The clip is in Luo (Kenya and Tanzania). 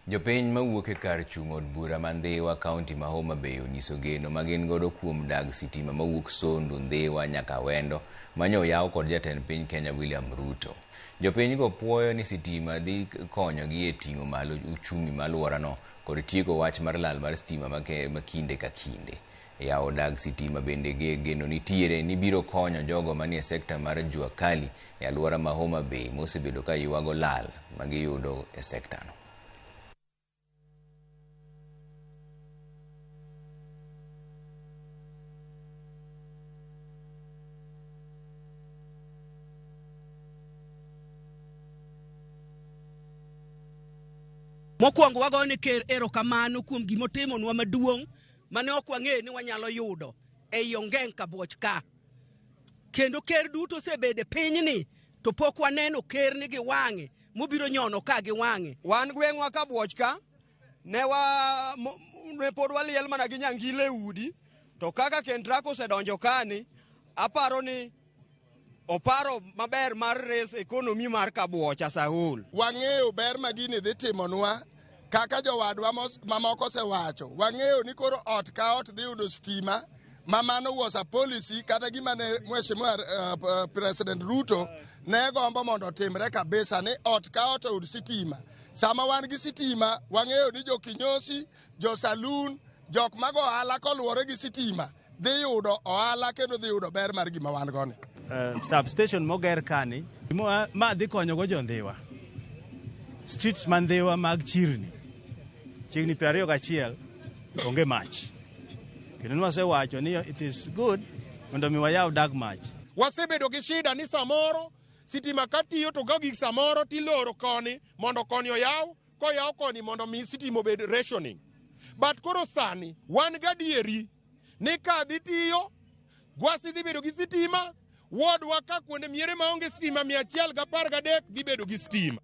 Jopiny mawuok e kar chung' od bura ma Ndhiwa, kaunti ma Homa Bay onyiso geno ma gin godo kuom dag sitima mawuok Sondu, Ndhiwa nyaka Awendo manyo oyaw kod jatend piny Kenya William Ruto. Jopiny go puoyo ni sitima dhi konyogi e ting'o malo uchumi ma alworano kod tieko wach mar lal mar sitima ma kinde ka kinde. Yawo dag sitima bende geno nitiere ni biro konyo jogo manie sekta mar jua kali e alwora ma Homa Bay mosebedo ka ywago lal ma giyudo e sektano. Mokwongo wagoyo ne ker erokamano kuom gima otimonwa maduong' mane ok wang'eyo ni wanyalo yudo ei Ongeng' Kabuoch ka. Kendo ker duto osebedo e pinyni to pok waneno ker ni gi wang'e mobiro nyono ka gi wang'e. Wan gweng'wa Kabuoch ka ne wa ne pod waliel mana gi nyangile e udi to kaka Kentraco osedonjo kani aparo ni oparo maber mar raise economy mar Kabuoch as a whole. Wang'eyo ber ma gini dhi timonwa kaka jowadwa mamoko osewacho. Wang'eyo ni koro ot ka ot dhi yudo stima ma mano was a policy kata gima ne Mheshimiwa President Ruto ne gombo mondo otimre kabisa ni ot ka ot oyud sitima. Sama wan gi sitima wang'eyo ni jo kinyosi, jo saloon, jok mago ohala koluwore gi sitima dhi yudo ohala kendo dhi yudo ber mar gima wan go ni. Substation moger kani ma dhi konyogo jo Ndhiwa. Streets ma Ndhiwa mag chirni chiegni 21 onge mach. Kendo nwasewacho ni it is good mondo mi wayaw dag mach. Wasebedo gi shida ni samoro sitima katiyo to ka gik samoro tiloro koni mondo koni oyaw, koyaw koni mondo mi sitima obed rationing. But koro sani wan gadieri ni ka dhi tiyo, Gwasi dhi bedo gi sitima, wodwa ka kuonde miere maonge sitima 113 dhi bedo gi sitima.